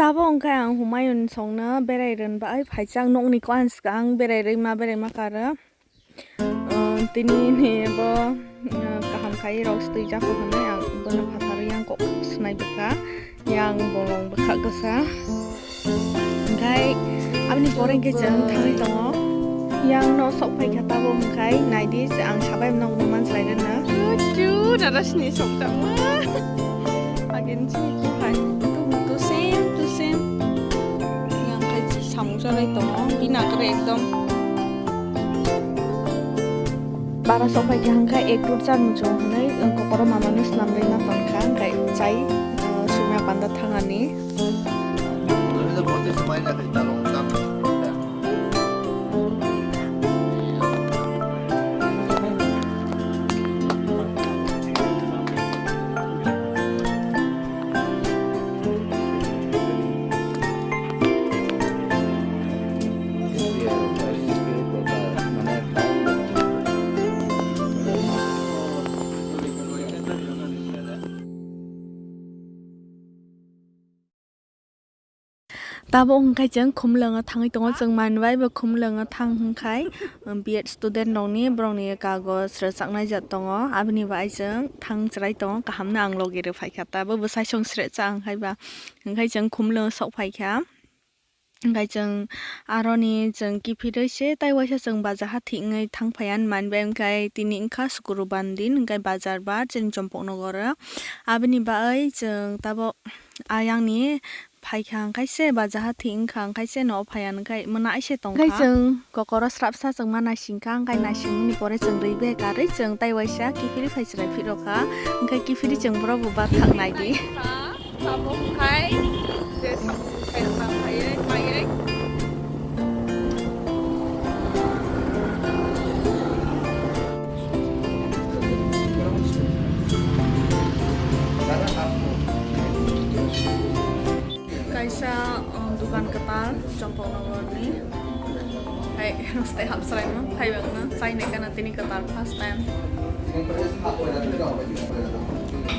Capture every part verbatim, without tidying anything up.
Abo wngkha ang Humayun songno berai rwna bai phaijak nokni kuan swkang berai rwima berai ma karo. Tini ni bo kaham khai rok stui jako hwnwi ang bono phatarwi yang kok swnai bwkha. Yang bolong bwkha kasa. Hingkhai aboni pore hingkhe chwng thangwi tongo. Yang no sok phai kha tabuk hingkhai naidi ang sabai no nukman chwlai rwna. Chu chu dada sini sok tangma. Again chu chu hai. Tu tu same tu same. Yang khai samung chalai tongo. Bina kare ekdom. Bara sok phai kha hingkhai egg roll chan muchung hwnwi kokoro mamano swnam rwna tongkha hingkhai chai sumya panda thangani. Tabuk hwnkhe chwng Khumlwngo thangwi tongo, chwng manwi bai bo Khumlwngo thang hwnkhe, um, B Ed student rokni borokni kagoj rwchapnai jat tongo, aboni bai chwng thang chwrai tongo, kahamno ang logi rw phaikha, tabuk bwsai song srechak hwnkhe ba, hwnkhe chwng Khumlwngo sok phaikha. Hwnkhe chwng aroni chwng kiphilwi se tai waisa chwng baja ha thik wngwi thang phaiya, manwi bai hwnkhe tini wngkha sukuru ban din, hwnkhe bajar bar chini Chompok nogoro. Aboni bai chwng tabuk ayangni phaikha hwnkhe se baja ha thik wngkha, hwnkhe se no phaiya hwnkhe mwnai se tongkha. Hwnkhe chwng kokoro srapsa chwng ma naisingkha, hwnkhe naisingmani pore chwng rwi bai karwi chwng tai waisa kiphilwi phai chwrai phirokha, hwnkhe kiphilwi chwng borok bo bathak naidi. Tabuk khai je samung khai rwkha phaiwi maiwi. Kaisa, um, dukan kwtal Chompok Nogorni. Hai, stay hapsraima, phaiwakna, chainai kana tini kwtal first time.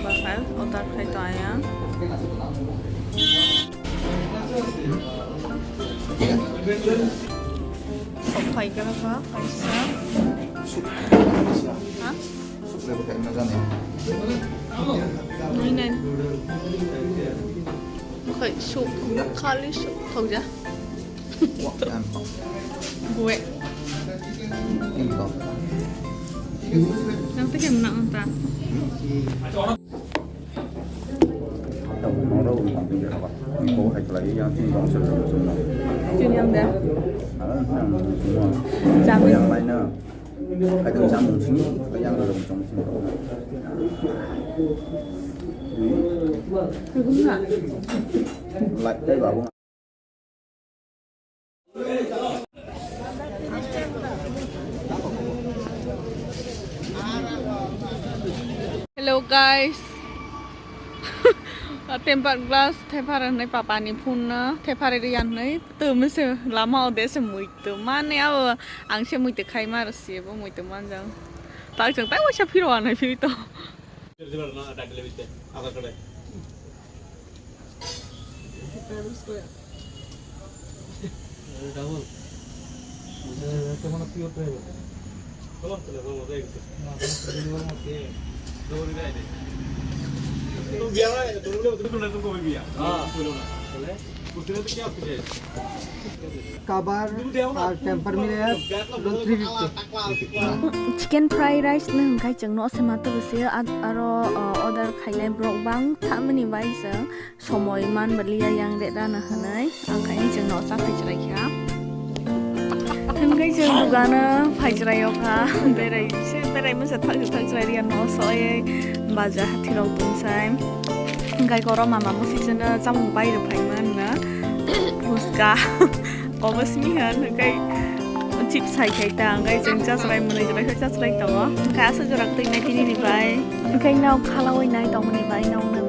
Bakha, order khai to aya. Sok phai khe bakha, kaisa. Ha? Nui nai. Khai su, khali su, thok ja. Gue. Nang te kem nak nang ta. Chini yang deh. Jamin. Yang lain na. Kadang jamu sini, kadang dalam jamu sini. Kagum na. Like, eh, babu. Hello guys. Tempered glass, thepar hwnwi papani phone no, thepar ri yan hwnwi, tumi se lama o de se mui. Twi mani abo ang se muitu khai ma rw si bo muitu manjang. Tak chwng tai waisa phiro anai phiri to. Cover ar temper mile three fifty. Chicken fried rice no hwnkhai chwng no se ma tubu se aro order khainai borok bang thamani bai chwng somoi man baliya yang de da no hwnwi ang khaini chwng no cha phai chwrai kha. Hwnkhai chwng dugano phai chwrai o kha berai se berai masa thak thak chwrai ya no so e baja hathi rok tungsai. Hingkai koro mama musi chwngno chamung pai rw phaima hwnna. Phuska. Kobo simi hwn, hingkai chips hai khai ta, hingkai chwng chachrai mwnwi jora khe chachrai tongo. Hingkai aswk jora twinai tini ni bai. Hingkai nok khalawi nai tongmani bai nokno